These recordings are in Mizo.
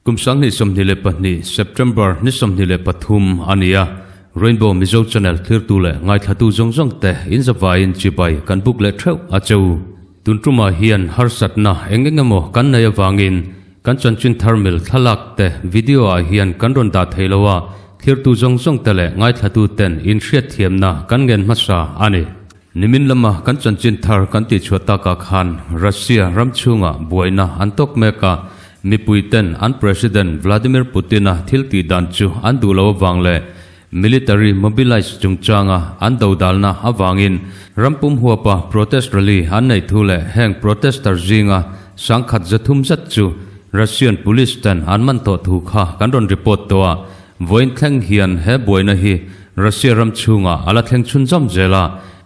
Kum 2022 September ni 23 a ni a, Rainbow Mizo Channel thirtu leh ngaithlatu zawng zawng te in zavaiin chibai kan buk leh theuh a che u. Tun tumah hian harsatna eng eng emaw kan nei avangin kan chanchin thar mil thlalak te video ah hian kan rawn dah thei lo a, thirtu zawng zawng te leh ngaithlatu ten in hriatthiamna kan ngen hmasa a ni. Nimin lama kan chanchin thar kan tihchhuah takah khan Russia ram chhungah buaina an tawk mek a, mipui ten an President Vladimir Putin-a thil tih dan chu an duh lo avang leh military mobilise chungchanga an dodalna avangin ram pum huapa protest rally an neih thu leh heng protester zinga sangkhat zathum zat chu Russian police ten an man tawh thu kha kan rawn report tawh a. Vawiin thleng hian he buaina hi Russia ram chhungah a la thleng chhunzawm zel a,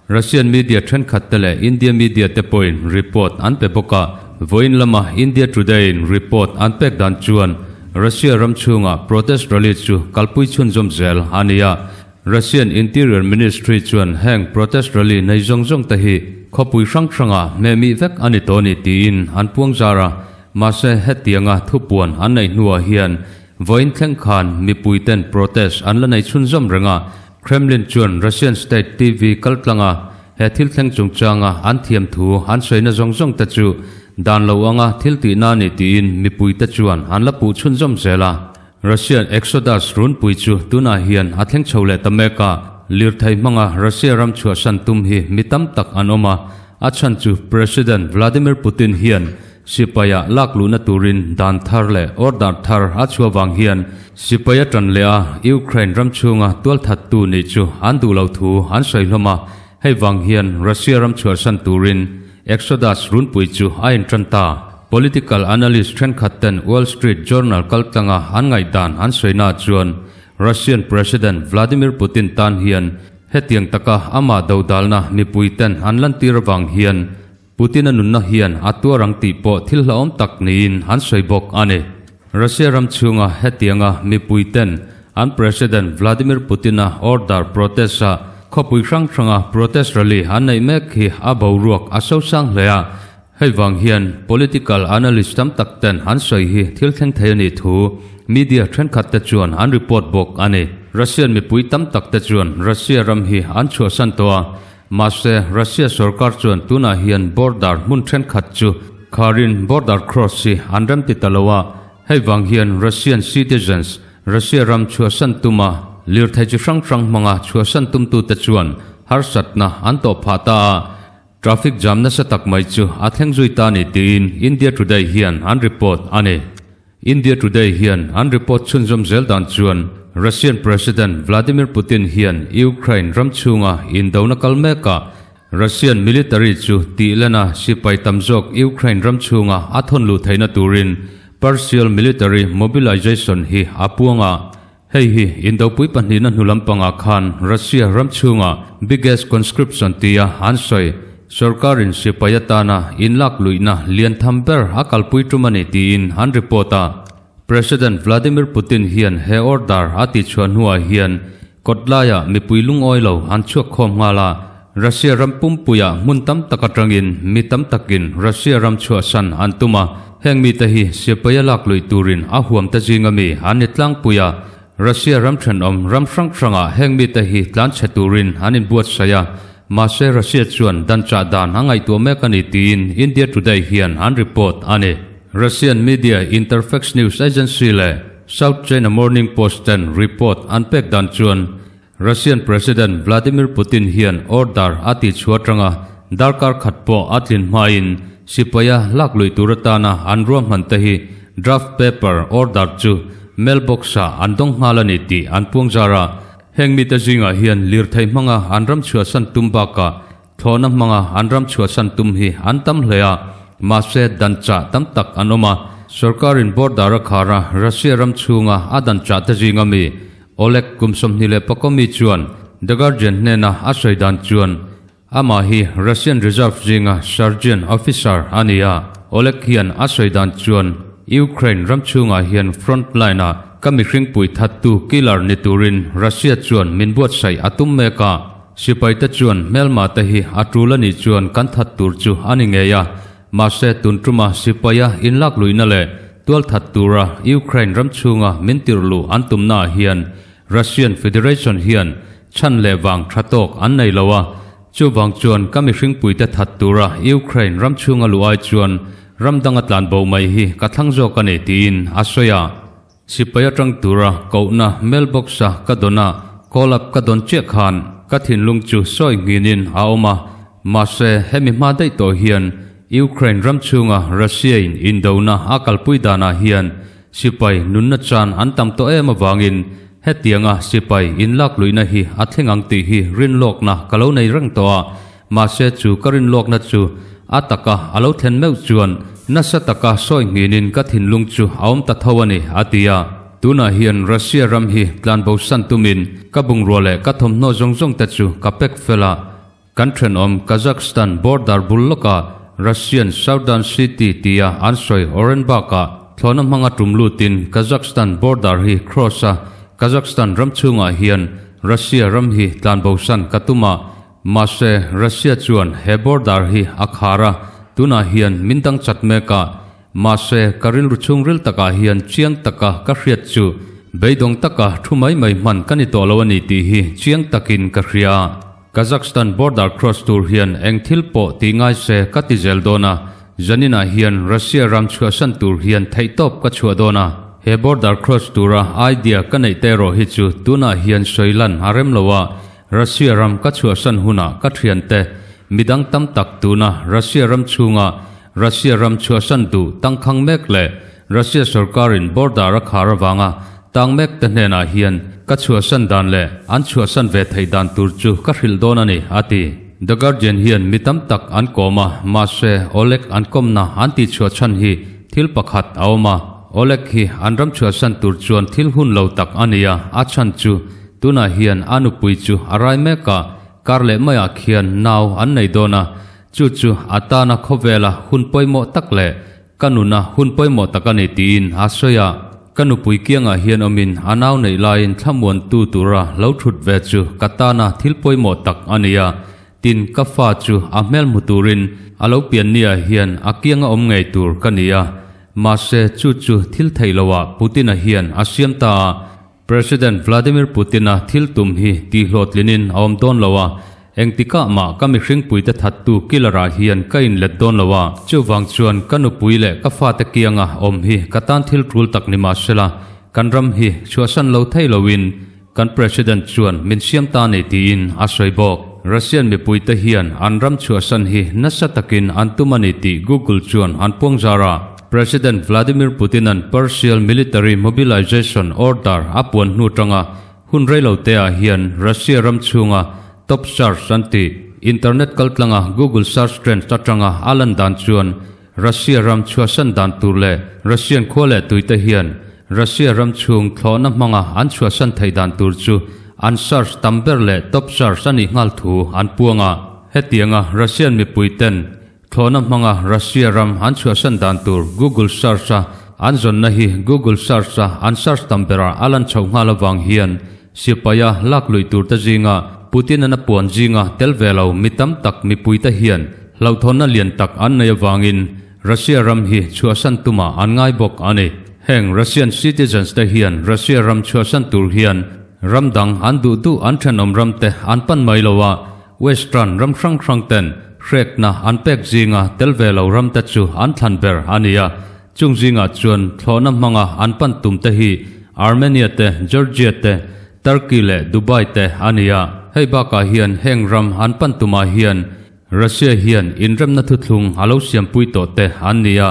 Russian media thenkhat te leh India media te pawhin report an pe bawk a. Vawiin lama India Today-in report an pek dan chuan Russia ram chhungah protest rally chu kalpui chhunzawm zel a ni a. Russian Interior Ministry chuan heng protest rally nei zawng zawng te hi khawpui hrang hrangah hmehmih vek a ni tawh a ni tiin an puang zar a. Mahse hetianga thupuan an neih hnuah hian Vawiin thleng khan mipuiten protest an la nei chhunzawm reng a, Kremlin chuan Russian state TV kaltlanga he thil thleng chungchanga an thiam thu an sawina zawng zawng te chu dan lo anga thil tihna a ni tiin mipuite chuan an la puh chhunzawm zel a. Russian Exodus runpui chu tunah hian a thleng chho leh ta mek a, lirthei hmanga Russia ram chhuahsan tum hi mi tam tak an awm a, a chhan chu President Vladimir Putin hian Sipaia lak luhna turin dan thar leh order thar a chhuah vang hian sipai a tan leh a, Ukraine ram chhunga tualthattu nih chu an duh lo thu an sawi hlawm a, hei vang hian Russia ram chhuahsan turin Exodus runpui chu a intan ta. Political analyst thenkhat ten Wall Street Journal kaltlanga an ngaihdan an sawina chuan Russian President Vladimir Putin tan hian hetiang taka amah dodalna mipui ten an lantir avang hian Putin-a nunna hian a tuar ang tih pawh thil hlauhawm tak niin an sawi bawk a ni. Russia ram chhunga hetianga mipuiten an President Vladimir Putin-a order protest-a khawpui hrang hranga protest rally an neih mek hi a boruak a sosang hle a, hei vang hian political analyst tam tak ten an sawi hi thil thleng thei a nih thu media thenkhat te chuan an report bawk a ni. Russian mipui tam tak te chuan Russia ram hi an chhuahsan tawh a, Mahse, Russia sorkar chuan tunah hian border hmun thenkhat chu kharin border cross hi an rem ti ta lo a, hei vang hian Russian citizens Russia ram chhuahsan tuma lirthei chi hrang hrang hmanga chhuahsan tumtute chuan harsatna an tawh phah ta a, traffic jam nasa tak mai chu a thleng zui ta ni tiin India Today hian an report a ni. India Today hian an report chhunzawm zel dan chuan Russian President Vladimir Putin hian Ukraine ram chhunga indona kal mekah Russian military chu tih lena sipai tam zawk Ukraine ram chhunga a thawn luh theihna turin partial military mobilization hi a puang a. Hei hi indopui pahnihna hnu lampangah khan Russia ram chhunga biggest conscription tia an sawi sorkarin sipai atana inlak luihna lian tham ber a kalpui tum a ni tiin an report a. President Vladimir Putin hian he order a tihchhuah hnuah hian kawtlaiah mipui lungawi lo an chhuak khawm nghal a, Russia ram pumpuiah hmun tam tak atangin mi tam takin Russia ram chhuahsan an tum a, heng mite hi sipaia lak luih turin a huam te zinga mi an ni tlangpui a, Russia ram thenawm ram hrang hrangah heng mite hi tlan chhe turin an inbuatsaih a, mahse Russia chuan dan chah dan a ngaihtuah mek a ni tiin India Today hian an report a ni. Russian media Interfax News Agency leh South China Morning Post ten report an pek dan chuan Russian President Vladimir Putin hian order a tihchhuah atanga darkar khat pawh a tlin hmain sipaia lak luih tur atana an ruahman te hi draft paper order chu mailbox ah an dawng nghal a ni tih an puang zar a. Heng mite zingah hian lirthei hmanga an ram chhuahsan tum bakah thlawhna hmanga an ram chhuahsan tum hi an tam hle a, mahse dan chah tam tak an awm a. Sorkarin border a khar a, Russia ram chhunga a dan chah te zinga mi Oleg kum 25 mi chuan The Guardian hnena a sawi dan chuan amah hi Russian Reserve zinga Sergeant Officer a ni a. Oleg hian a sawi dan chuan Ukraine ram chhungah hian front line ah ka mihring pui thattu killer ni turin Russia chuan min buatsaih a tum mek a. Sipaite chuan hmelma te hi a tul a nih chuan kan that tur chu a ni ngei a. Mahse tun tuma sipaia inlak luihna leh tualthat tura Ukraine ram chhunga min tirh luh an tumnaah hian Russian Federation hian chhan leh vang tha tawk an nei lo a, chuvang chuan ka mihringpuite that tura Ukraine ram chhunga luh ai chuan ram danga tlan bo mai hi ka thlang zawk a ni tiin a sawi a. Sipai atang tura kohna mailbox-a ka dawn a, call up ka dawn chiah khan ka thinlung chu sawi nghinin a awm a, mahse hemi hma daih tawh hian Ukraine ram chhunga Russia-in indona a kalpui danah hian sipai nunna chan an tam tawh em avangin hetianga sipai inlak luihna hi a thleng ang tih hi rinlawkna ka lo nei reng tawh a, mahse chu ka rinlawkna chu a taka a lo thlen meuh chuan nasa taka sawi nghinin ka thinlung chu a awm ta tho a ni, a ti a. Tunah hian Russia ram hi tlanbosan tumin ka bungrua leh ka thawmhnaw zawng zawng te chu ka pack fel a, Kan thenawm Kazakhstan border bul lawkah Russian Southern City tia an sawi Orenburg-ah thlawhna hmanga tum lutin Kazakhstan border hi cross a, Kazakhstan ram chhungah hian Russia ram hi tlanbosan ka tum a, mahse Russia chuan he border hi a khar a, tunah hian min dang chat mek a, mahse ka rilru chhungril takah hian chiang taka ka hriat chu beidawng taka thu mai mai hman ka ni tawh lo a ni tih hi chiang takin ka hria. Kazakhstan border cross tur hian eng thil pawh tih ngai se ka ti zel dawn a, Zaninah hian Russia ram chhuahsan tur hian theihtawp ka chhuah dawn a, he border cross tura idea ka neih te erawh hi chu tunah hian sawi lan a rem lo a, Russia ram ka chhuahsan hunah ka thiante midang tam tak tuna Russia ram chhunga Russia ram chhuahsan duh tangkhang mek leh Russia sorkarin border a khar avanga tang mek te hnenah hian ka chhuahsan dan leh an chhuahsan ve theih dan tur chu ka hrilh dawn a ni, a ti. The Guardian hian mi tam tak an kawm a, mahse Oleg an kawmna an tihchhuah chhan hi thil pakhat a awm a. Oleg hi an ram chhuahsan tur chuan thil hun lo tak a ni a, a chhan chu tunah hian a nupui chu a rai mek a, kar leh maiah khian nau an nei dawn a, chu chu a tana khawvela hun pawimawh tak leh Ka nuna hun pawimawh tak a ni tiin a sawi a, ka nupui kiangah hian awmin a nau neih laiin thlamuantu tura lo thut ve chu ka tana thil pawimawh tak a ni a, tin ka fa chu a hmel hmu turin a lo pian niah hian a kianga awm ngei tur ka ni a, mahse chu chu thil theih loah Putin-a hian a siam ta a. President Vladimir Putin-a thil tum hi tihhlawhtlinin a awm dawn lo a, engtikah mah ka mihringpuite thattu killer-ah hian ka inlet dawn lo a, chuvang chuan ka nupui leh ka fate kianga awm hi ka tan thil tul tak ni mah sela, kan ram hi chhuahsan lo thei loin kan President chuan min siam ta ni tiin a sawi bawk. Russian mipuite hian an ram chhuahsan hi nasa takin an tum a ni tih Google chuan an puangzar a. President Vladimir Putin-a'n partial military mobilization order a puan hnu tanga hun reiloteah hian Russia ram chhunga top search an tih internet kaltlanga Google search trends atanga a lan dan chuan Russia ram chhuahsan dan tur leh Russian khua leh tuite hian Russia ram chhung thlawhna hmanga an chhuahsan theih dan tur chu an search tam ber leh top search a nih nghal thu an puang a. Hetianga Russian mipuiten Thlawhna hmanga Russia ram an chhuahsan dan tur Google search a an zawnna hi Google search a an search tam berah a lan chhoh nghal avang hian sipaia lak luih turte zinga Putin-an a puan zinga tel ve lo mi tam tak mipuite hian hlauhthawnna lian tak an nei avangin Russia ram hi chhuahsan tumah an ngai bawk a ni. Heng Russian citizens te hian Russia ram chhuahsan tur hian ram dang an duh duh an thenawm ramte an pan mai lo a, Western ram hrang hrang ten hrekna an pek zinga tel ve lo ram te chu an thlan ber a ni a, chung zingah chuan thlawhna hmanga an pan tum te hi Armenia te, Georgia te, Turkey leh Dubai te a ni a. Hei bakah hian heng ram an pan tumah hian Russia hian inremna thuthlung a lo siampui tawh te an ni a,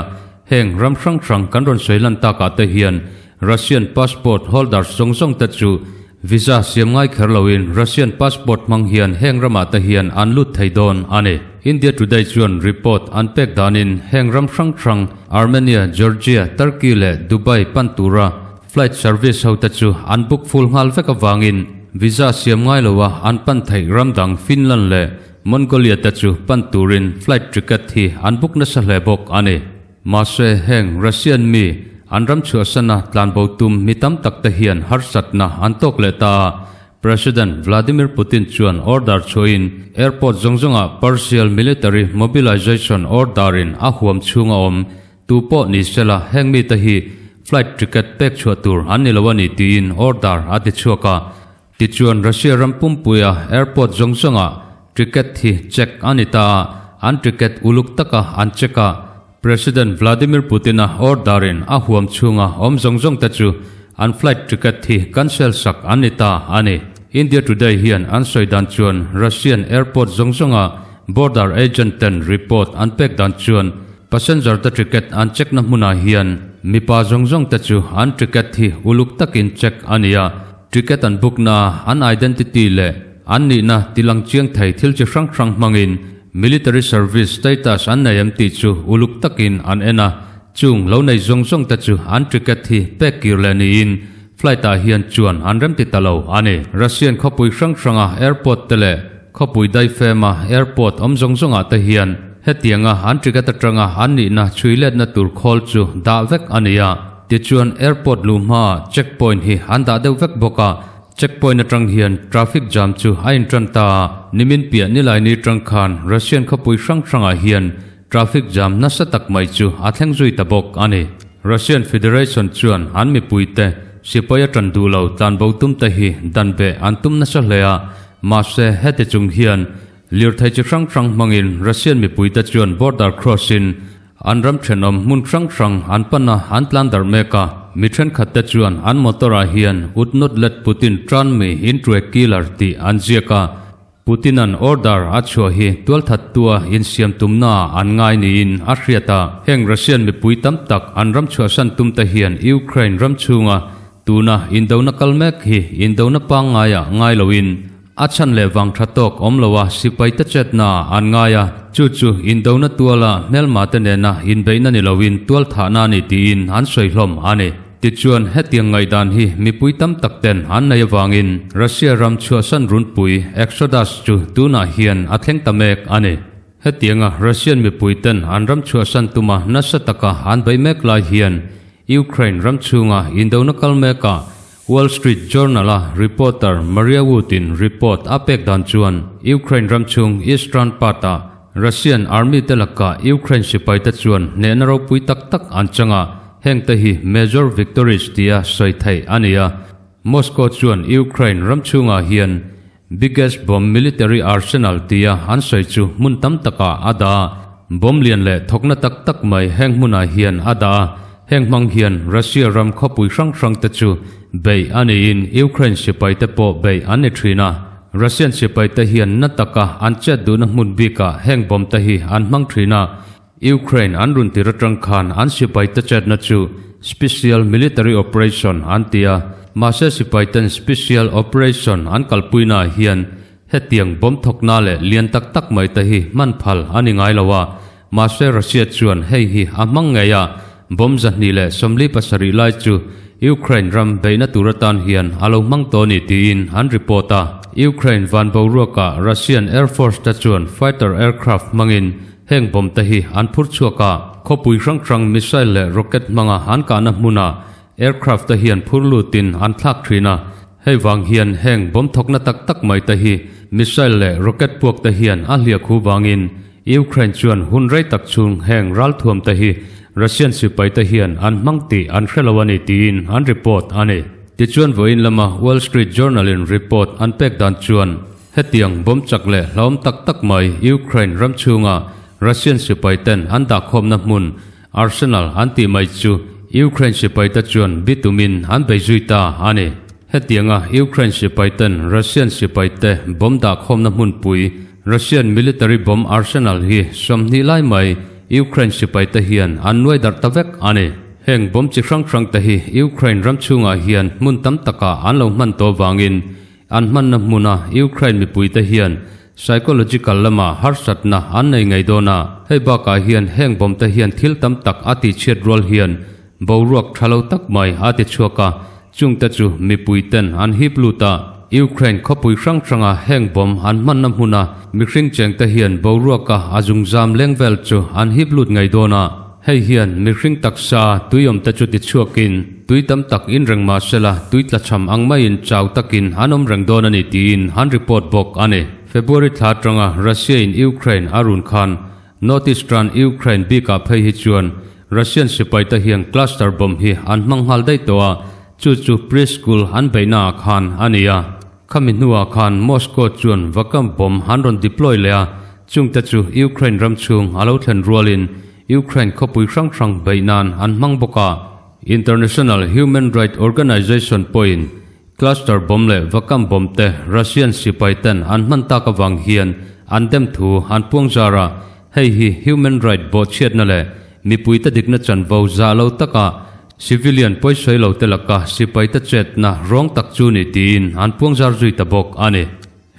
heng ram hrang hrang kan rawn sawi lan takah te hian Russian passport holders zawng zawng te chu Visa siam ngai kher loin Russian passport hmang hian heng ramah te hian an lut thei dawn a ni. India Today chuan report an pek danin heng ram hrang hrang Armenia, Georgia, Turkey leh Dubai pan tura flight service ho te chu an book full nghal vek avangin visa siam ngai loa an pan theih ram dang Finland leh Mongolia te chu pan turin flight ticket hi an book nasa hle bawk a ni. Mahse, heng Russian mi an ram chhuahsana tlanbo tum mi tam tak te hian harsatna an tawk leh ta a, President Vladimir Putin chuan order chhuahin airport zawng zawngah partial military mobilization order in a huam chhung a awm. Tu pawh ni sela heng mite hi flight ticket pek chhuah tur an ni lo a ni tiin order a ti chhuak a. Tichuan Russia ram pumpuia airport zawng zawngah ticket hi check a ni ta a, an ticket uluk taka an check a. President Vladimir Putin-a order in a huam chhunga awm zawng zawng te chu an flight ticket hi cancel sak an ni ta a ni. India Today hian an sawi dan chuan Russian airport zawng zawnga border agent ten report an pek dan chuan passenger te ticket an check na hmunah hian mipa zawng zawng te chu an ticket hi uluk takin check a ni a, ticket an book na an identity leh an nihna tilang chiang thei thil chi hrang hrang hmangin military service status an nei em tih chu uluk takin an en a, chung lo nei zawng zawng te chu an ticket hi pek kir leh niin Flight ah hian chuan an remti ta lo a ni. Russian khawpui hrang hranga airport te leh khawpui daifema airport awm zawng zawngah te hian hetianga an ticket atanga an nihna chhui letna tur khawl chu dah vek a ni a. Tichuan airport luh hmaah check point hi an dah deuh vek bawk a, check point atang hian traffic jam chu a intan ta a. Nimin piah Nilaini tang khan Russian khawpui hrang hrangah hian Traffic jam nasa tak mai chu a thleng zui ta bawk a ni. Russian Federation chuan an mipuite sipai a tan duh lo tlanbo tum te hi dan beh an tum nasa hle a, mahse heti chung hian lirthei chi hrang hrang hmangin Russian mipuite chuan border cross in an ram thenawm hmun hrang hrang an pan a, an tlan darh mek a. Mi thenkhat te chuan an motor ah hian Would not let Putin turn me into a killer tih an ziak a. Putin-a'n order a chhuah hi tualthattua insiam tumnaah an ngai niin a hriat a. Heng Russian mipui tam tak an ram chhuahsan tumte hian Ukraine ram chhunga tuna indona kal mek hi indona pangngaiah ngai loin a chhan leh vang tha tawk awm loa sipaite chetnaah an ngai a, chu chu indona tuala hmelmate nena inbeihna ni loin tualthahna a ni tiin an sawi hlawm a ni. Tichuan, hetiang ngaihdan hi mipui tam tak ten an nei avangin Russia ram chhuahsan runpui Exodus chu tunah hian a thleng ta mek a ni. Hetianga Russian mipui ten an ram chhuahsan tuma nasa taka an bei mek lai hian Ukraine ram chhunga indona kal mekah Wall Street Journal-a reporter Maria Wood-in report a pek dan chuan Ukraine ram chhung eastern part-ah Russian Army te lakah Ukraine sipaite chuan hnehna ropui tak tak an chang a, hengte hi major victories tia sawi theih a ni a. Moscow chuan Ukraine ram chhungah hian biggest bomb military arsenal tia an sawi chu hmun tam takah a dah a, bomb lian leh thawkna tak tak mai heng hmunah hian a dah a, heng hmang hian Russia ram khawpui hrang hrangte chu beih a niin Ukraine sipaite pawh beih an ni thin a. Russian sipaite hian na taka an chet duhna hmun bikah heng bomb te hi an hmang thin a, Ukraine an run tir atang khan an sipaite chetna chu Special Military Operation an ti a, mahse sipaiten Special Operation an kalpuinaah hian hetiang bomb thawkna leh lian tak tak mai te hi hman phal a ni ngai lo a, mahse Russia chuan hei hi a hmang ngei a, bomb 247 lai chu Ukraine ram beihna tur atan hian a lo hmang tawh a ni tiin an report a. Ukraine van boruakah Russian Air Force te chuan fighter aircraft hmangin heng bomb te hi an phur chhuak a, khawpui hrang hrang missile leh rocket hmanga an kahna hmunah aircraft te hian phur lutin an thlak thin a. Hei vang hian heng bomb thawkna tak tak mai te hi missile leh rocket puak te hian a hliah khu vangin Ukraine chuan hun rei tak chhung heng ralthuam te hi Russian sipai te hian an hmang tih an hre lo a ni tiin an report a ni. Tichuan vawiin lama Wall Street Journal in report an pek dan chuan hetiang bomb chak leh hlauhawm tak tak mai Ukraine ram chhunga Russian sipai ten an dahkhawmna hmun Arsenal an tih mai chu Ukraine sipai te chuan bitumin an bei zui ta a ni. Hetianga Ukraine sipai ten Russian sipai te bomb dahkhawmna hmunpui Russian military bomb arsenal hi 20 lai mai Ukraine sipai te hian an nuai darh ta vek a ni. Heng bomb chi hrang hrang te hi Ukraine ram chhungah hian hmun tam takah an lo hman tawh vangin an hmanna hmuna Ukraine mipui te hian psychological lama harsatna an nei ngei dawn a. Hei bakah hian heng bomb te hian thil tam tak a tihchhiat rual hian Boruak tha lo tak mai a ti chhuak a, chungte chu mipui ten an hip lut a. Ukraine khawpui hrang hranga heng bomb an hmanna hmuna mihring chengte hian boruaka a zungzam leng vel chu an hip lut ngei dawn a. Hei hian mihring taksa tui awmte chu ti chhuakin tui tam tak in reng mah sela tui tlachham ang maiin chau takin an awm reng dawn a ni tiin an report bawk a ni. February thla atanga Russia in Ukraine a run khan North Eastern Ukraine bikah phei hi chuan Russian sipai te hian cluster bomb hi an hmang nghal daih tawh a, chu chu preschool an beihna ah khan a ni a. Khami hnuah khan Moscow chuan vacuum bomb an rawn deploy leh a, chungte chu Ukraine ram chhung a lo thlen rualin Ukraine khawpui hrang hrang beih nan an hmang bawk a. International Human Right Organization pawhin Cluster bomb leh vacuum bomb te Russian sipai ten an hman tak avang hian an dem thu an puang zar a, hei hi human right bawhchhiatna leh mipuite dikna chanvo zah lo taka civilian pawisawi lo te laka sipaite chetna rawng tak chu ni tiin an puang zar zui ta bawk a ni.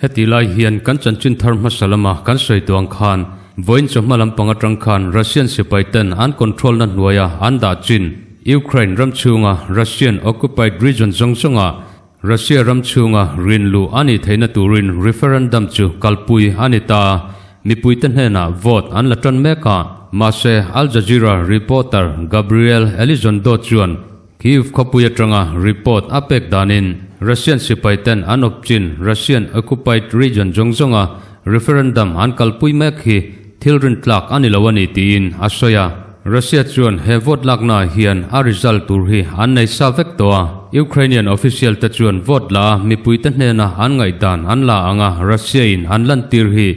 Heti lai hian kan chanchin thar hmasa lama kan sawi tawh ang khan vawiin chawhma lampang atang khan Russian sipai ten an control na hnuaia an dah chin Ukraine ram chhunga Russian occupied region zawng zawnga Russia ram chhunga rin luh a nih theihna turin referendum chu kalpui a ni ta. Mipuite hnenah vote an la tan mek a, mahse Al Jazeera reporter Gabriel Elizondo chuan Kyiv khawpui atanga report a pek danin Russian sipaiten an awp chin Russian occupied region zawng zawnga referendum an kalpui mek hi thil rintlak a ni lo a ni tiin a sawi a. Russia chuan he vote laknaah hian a result tur hi an nei sa vek tawh a. Ukrainian official te chuan vote la a mipuite hnena an ngaihdan an la anga Russia in an lantir hi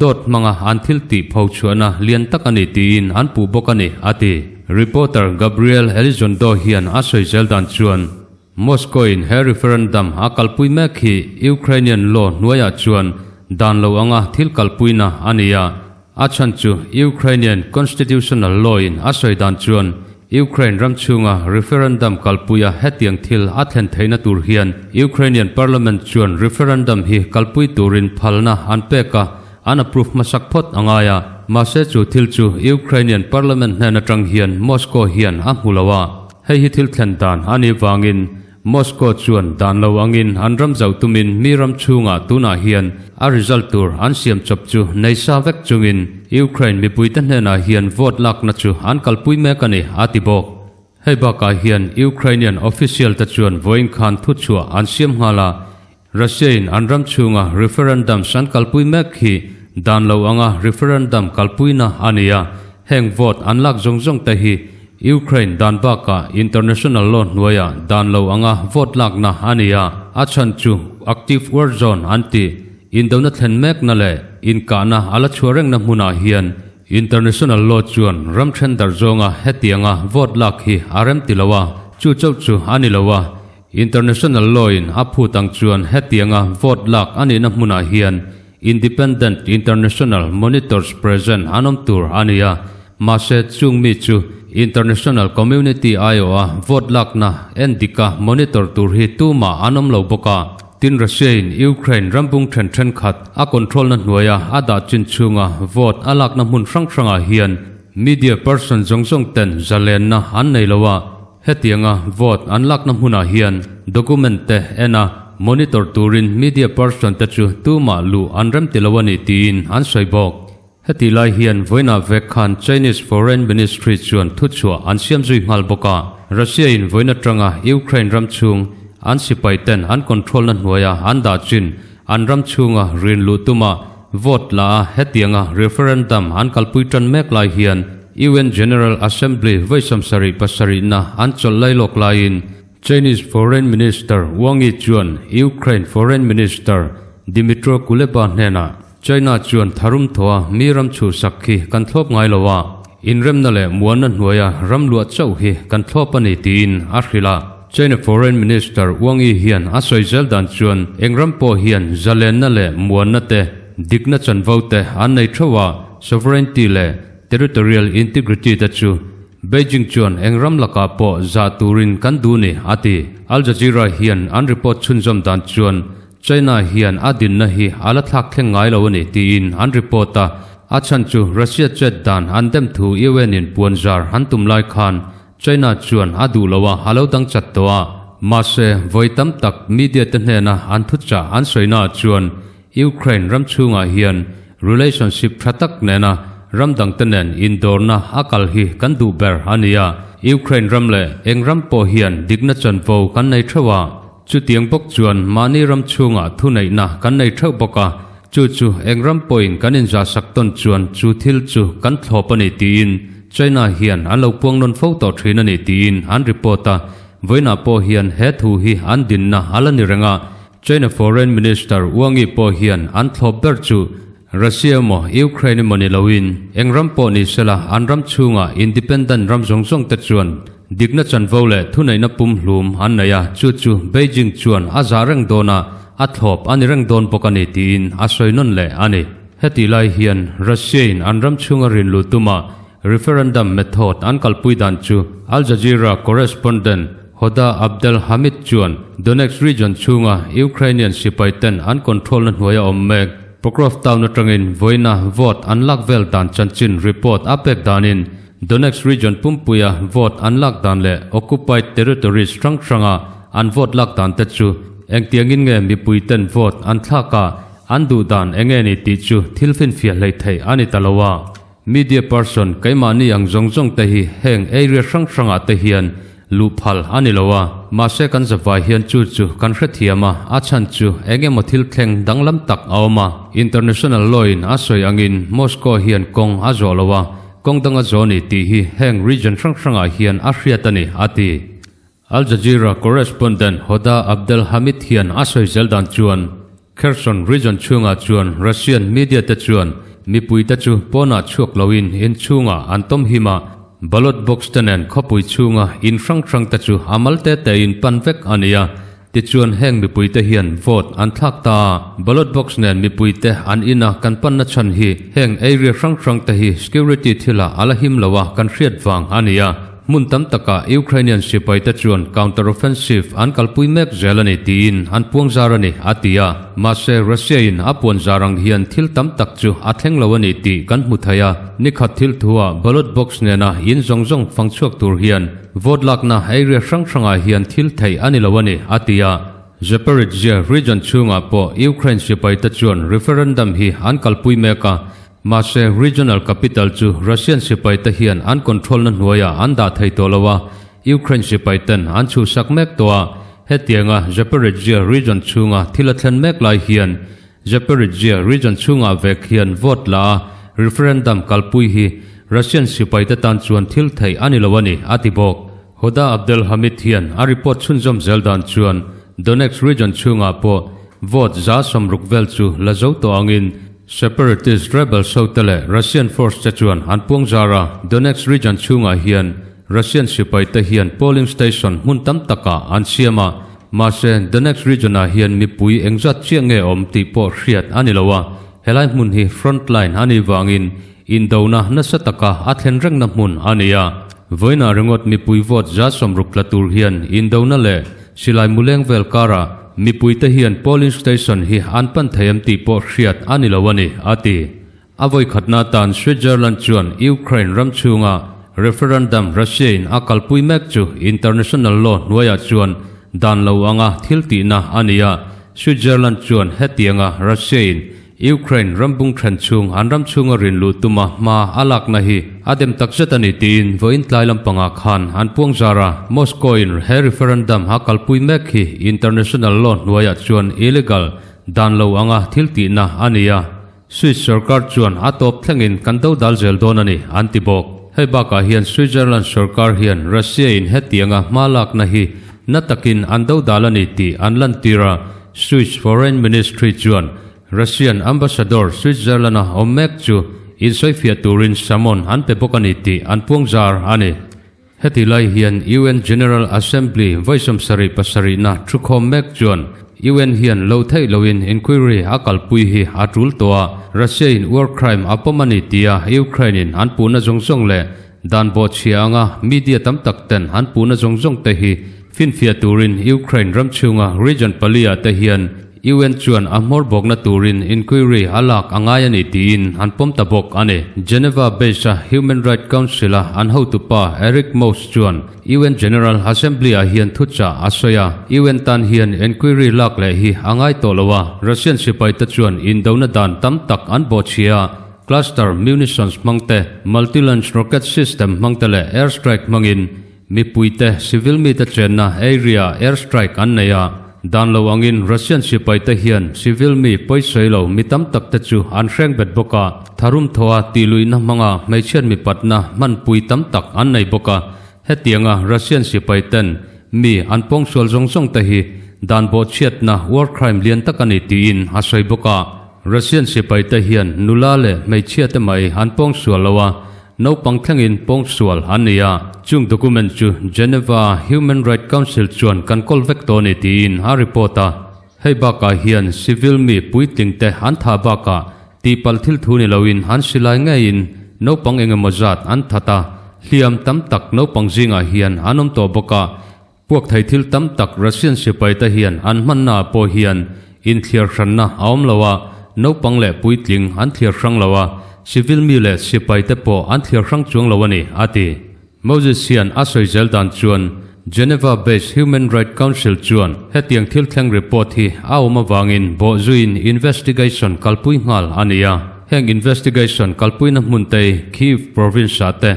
Dawt hmanga an thil tih pho chhuahna lian tak a ni tiin an puh bawk a ni, a ti. Reporter Gabriel Elizondo hian a sawi zel dan chuan, Moscow-in he referendum a kalpui mek hi Ukrainian law hnuaiah chuan dan lo anga thil kalpuina a ni a, a chhan chu Ukrainian constitutional law-in a sawi dan chuan Ukraine ram chhunga referendum kalpuia hetiang thil a thlen theihna tur hian Ukrainian parliament chuan referendum hi kalpui turin phalna an pek a, an approve hmasak phawt a ngai a. Mahse chu thil chu Ukrainian parliament hnen atang hian Moscow hian a hmu lo a. Hei hi thil thlen dan a nih vangin Moscow chuan dan lo angin an ram zauh tumin mi ram chhungah tunah hian a result tur an siam chawp chu nei sa vek chungin Ukraine mipuite hnenah hian vote lakna chu an kalpui mek a ni, a ti bawk. Hei bakah hian Ukrainian official te chuan vawiin khan thuchhuah an siam nghal a, Russia-in an ram chhunga referendums an kalpui mek hi dan lo anga referendum kalpuina a ni a, heng vote an lak zawng zawng te hi Ukraine dan bakah international law hnuaiah dan lo anga vote lakna a ni a, a chhan chu active war zone an tih indona thlen mekna leh inkahna a la chhuah rengna hmunah hian international law chuan ram then darh zawnga hetianga vote lak hi a rem ti lo a, chu chauh chu a ni lo a, International law in a phut ang chuan hetianga vote lak a nihna hmunah hian Independent International Monitors present an awm tur a ni a, mahse chung mi chu International Community aiawha vote lakna en dika monitor tur hi tumah an awm lo bawk a. Tin Russia in Ukraine rambung then thenkhat a control na hnuaia a dah chin chhunga vote a lakna hmun hrang hrangah hian media person zawng zawng ten zalenna an nei lo a, Hetianga vote an lakna hmunah hian document te en a, monitor turin media person te chu tumah luh an remti lo a ni tiin an sawi bawk. Hetih lai hian vawiinah vek khan Chinese Foreign Ministry chuan thuchhuah an siam zui nghal bawk a, Russia in vawiin atanga Ukraine ram chhung an sipai ten an control na hnuaia an dah chin an ram chhunga rin luh tuma Vote la a hetianga referendum an kalpui tan mek lai hian UN General Assembly vawi sawmsarih pasarihna an chawlh lai lawk laiin Chinese Foreign Minister Wang Yi chuan Ukraine Foreign Minister Dmytro Kuleba hnenah China chuan tharum thawha mi ram chhuhsak hi kan thlawp ngai lo a, inremna leh muanna hnuaia ram luah chauh hi kan thlawp a ni tiin a hrilh a. China Foreign Minister Wang Yi hian a sawi zel dan chuan eng ram pawh hian zalenna leh muanna te, dikna chanvo te an nei theuh a, sovereignty leh territorial integrity te chu Beijing chuan eng ram lakah pawh zah turin kan duh ni, a ti. Al Jazeera hian an report chhunzawm dan chuan China hian a dinna hi a la thlak thleng ngai lo a ni tiin an report a, a chhan chu Russia chet dan an dem thu UN in puanzar an tum lai khan China chuan a duh lo a, a lo dang chat tawh a. Mahse, vawi tam tak media te hnena an thuchah an sawina ah chuan Ukraine ram chhungah hian relationship tha tak nena ram dangte nen indawrna a kal hi kan duh ber a ni a. Ukraine ram leh eng ram pawh hian dikna chanvo kan nei theuh a. Chutiang bawk chuan mahni ram chhungah thuneihna kan nei theuh bawk a, chu chu eng ram pawhin kan inzahsak tawn chuan chu thil chu kan thlawp a ni tiin. China hian an lo puang nawn fo tawh thin a ni tiin an report a, vawiinah pawh hian he thu hi an dinna a la ni reng a, China Foreign Minister Wang Yi pawh hian an thlawp ber chu Russia emaw Ukraine emaw ni loin eng ram pawh ni sela an ram chhunga independent ram zawng zawng te chuan dikna chanvo leh thuneihna pumhlum an nei a, chu chu Beijing chuan a zah reng dawn a, a thlawp a ni reng dawn bawk a ni tiin a sawi nawn leh a ni. Hetih lai hian Russia in an ram chhunga rinluh tuma referendum method an kalpui dan chu Al Jazeera correspondent Hoda Abdel Hamid chuan Donetsk region chhunga Ukrainian sipai ten an control na hnuaia awm mek Pokrov town atangin vawiina vote an lak vel dan chanchin report a pek danin Donetsk region pumpuia vote an lak dan leh occupied territories hrang hranga an vote lak dan te chu engtiangin nge mipui ten vote an thlak a An duh dan eng nge ni tih chu thil finfiah hlei theih a ni ta lo a. Media person keimahni ang zawng zawng te hi heng area hrang hrangah te hian luh phal a ni lo a. Mahse kan zavai hian chu chu kan hrethiam a, a chhan chu eng emaw thil thleng danglam tak a awm a. International law in a sawi angin Moscow hian kawng a zawh lo a, kawng dang a zawh ni tih hi heng region hrang hrangah hian a hriat a ni, a ti. Al Jazeera correspondent Hoda Abdel Hamid hian a sawi zel dan chuan, Kherson region chhungah chuan Russian media te chuan mipuite chu pawnah chhuak loin in chhungah an tawm him a, ballot box te nen khawpui chhunga in hrang hrang te chu a mal te tein pan vek a ni a, tichuan heng mipuite hian vote an thlak ta a, ballot box nen mipuite an ina kan panna chhan hi heng area hrang hrang te hi security thilah a la him lo a kan hriat vang a ni a. Hmun tam takah Ukrainian sipaite chuan counter-offensive an kalpui mek zel a ni tiin an puang zar a ni, a ti a. Mahse, Russia-in a puan zar ang hian thil tam tak chu a thleng lo a ni tih kan hmu thei a. Ni khat thil thuah ballot box nena in zawng zawng fang chhuak tur hian vote lakna area hrang hrangah hian thil theih a ni lo a ni, a ti a. Zaporizhzhia region chhungah pawh Ukraine sipaite chuan referendum hi an kalpui mek a. Mahse, regional capital chu Russian sipaite hian an control na hnuaiah an dah thei tawh lo a, Ukraine sipaiten an chhuhsak mek tawh a. Hetianga Zaporizhzhia region chhunga thil a thlen mek lai hian Zaporizhzhia region chhungah vek hian vote la a, referendum kalpui hi Russian sipaite tan chuan thil theih a ni lo a ni, a ti bawk. Hoda Abdel Hamid hian a report chhunzawm zel dan chuan Donetsk region chhungah pawh vote 60% vel chu la zo tawh angin Separatist rebels ho te leh Russian force te chuan an puang zar a, Donetsk region chhungah hian Russian sipai te hian polling station hmun tam takah an siam a, mahse Donetsk region ah hian mipui engzat chiah nge awm tih pawh hriat a ni lo a, helai hmun hi front line a nih vangin indona nasa taka a thlen rengna hmun a ni a. Vawiinah ringawt mipui vote 60% tla tur hian indona leh silai muleng vel karah mipuite hian polling station hi an pan thei em tih pawh hriat a ni lo a ni, a ti. A vawikhatna atan Switzerland chuan Ukraine ram chhunga referendum Russia-in a kalpui mek chu international law hnuaiah chuan dan lo anga thil tihna a ni a, Switzerland chuan hetianga Russia-in Ukraine ram bung then chhung an ram chhunga rin luh tuma hma a lakna hi a dem takzet a ni tiin vawiin tlai lampangah khan an puang zar a. Moscow-in he referendum a kalpui mek hi international law hnuaiah chuan illegal, dan lo anga thil tihna a ni a, Swiss sorkar chuan a tawp thlengin kan do dal zel dawn a ni, an ti bawk. Hei bakah hian Switzerland sorkar hian Russia-in hetianga hma lakna hi na takin an do dal a ni tih an lantir a, Swiss Foreign Ministry chuan Russian Ambassador Switzerland-a awm mek chu insawifiah turin summon an pe bawk a ni tih an puang zar a ni. Heti lai hian UN General Assembly vawi 77 na thukhawm mek chuan UN hian lo theih loin inquiry a kalpui hi a tul tawh a, Russia-in war crime a pawm a ni tia Ukraine-in an puhna zawng zawng leh dan bawhchhia anga media tam tak ten an puhna zawng zawng te hi finfiah turin Ukraine ram chhunga region pali-ah te hian UN chuan a hmawr bawkna turin inquiry a lak a ngai a ni tiin an pawm ta bawk a ni. Geneva based a Human Rights Council a an hotupa Eric Mous chuan UN General Assembly ah hian thuchah a sawi a, UN tan hian inquiry lak leh hi a ngai tawh lo a, Russian sipai te chuan indona dan tam tak an bawhchhia a, cluster munitions hmang te, multi-launch rocket system hmang te leh airstrike hmangin mipuite civil mite chenna area ah airstrike an nei a. Dan lo angin Russian sipaite hian civil mi pawisawi lo mi tam tak te chu an hreng bet bawk a, tharum thawha tihluihna hmanga hmeichhiat mipatna hmanpui tam tak an nei bawk a. Hetianga Russian sipaiten mi an pawngsual zawng zawng te hi dan bawhchhiatna war crime lian tak a ni tiin a sawi bawk a. Russian sipaite hian nula leh hmeichhia te mai an pawngsual lo a, naupang thlengin pawngsual an ni a. Chung document chu Geneva Human Right Council chuan kan kawl vek tawh a ni tiin a report a. Hei bakah hian civil mi puitling te an thah bakah tihpalh thil thu ni loin an silai ngeiin naupang engemaw zat an that a, hliam tam tak naupang zingah hian an awm tawh bawk a. Puak thei thil tam tak Russian sipaite hian an hmannaah pawh hian inthliar hranna a awm lo a, naupang leh puitling an thliar hrang lo a, civil mi leh sipaite pawh an thliar hrang chuang lo a ni, a ti. Moses hian a sawi zel dan chuan Geneva-based Human Rights Council chuan hetiang thil thleng report hi a awm avangin bawhzuiin investigation kalpui nghal a ni a. Heng investigation kalpuina hmun te Kyiv province-ah te,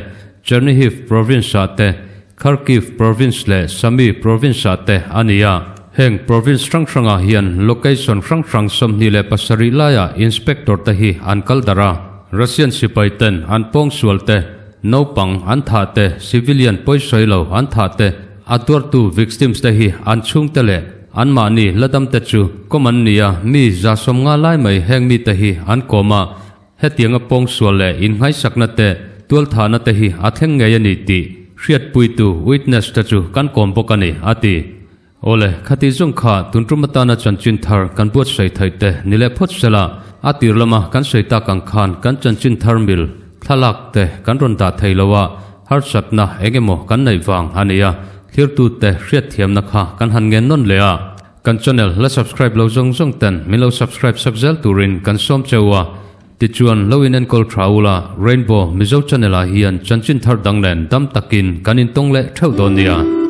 Chernihiv province-ah te, Kharkiv province leh Sumy province-ah te a ni a. Heng province hrang hrangah hian location hrang hrang 27 laiah inspector te hi an kal darh a. Russian sipai ten an pawngsual te, naupang an thah te, civilian pawisawi lo an thah te, a tuartu victims te hi an chhungte leh anmahni la dam te chu kawm an ni a, mi 150 lai mai heng mite hi an kawm a. Hetianga pawngsual leh innghaisakna te, tualthahna te hi a thleng ngei a ni tih hriatpuitu witness te chu kan kawm bawk a ni, a ti. Awle, khati zawng kha tun tum atana chanchin thar kan buatsaih theih te ni leh phawt sela, a tir lama kan sawi tak ang khan kan chanchin thar mil thlalak te kan rawn dah thei lo a, harsatna eng emaw kan neih vang a ni a, thlirtute hriatthiamna kha kan han ngen nawn leh a. Kan channel la subscribe lo zawng zawng ten min lo subscribe sak zel turin kan sawm cheu a, tichuan lo in enkawl tha ula Rainbow Mizo channel ah hian chanchin thar dang nen dam takin kan intawng leh theuh dawn nia.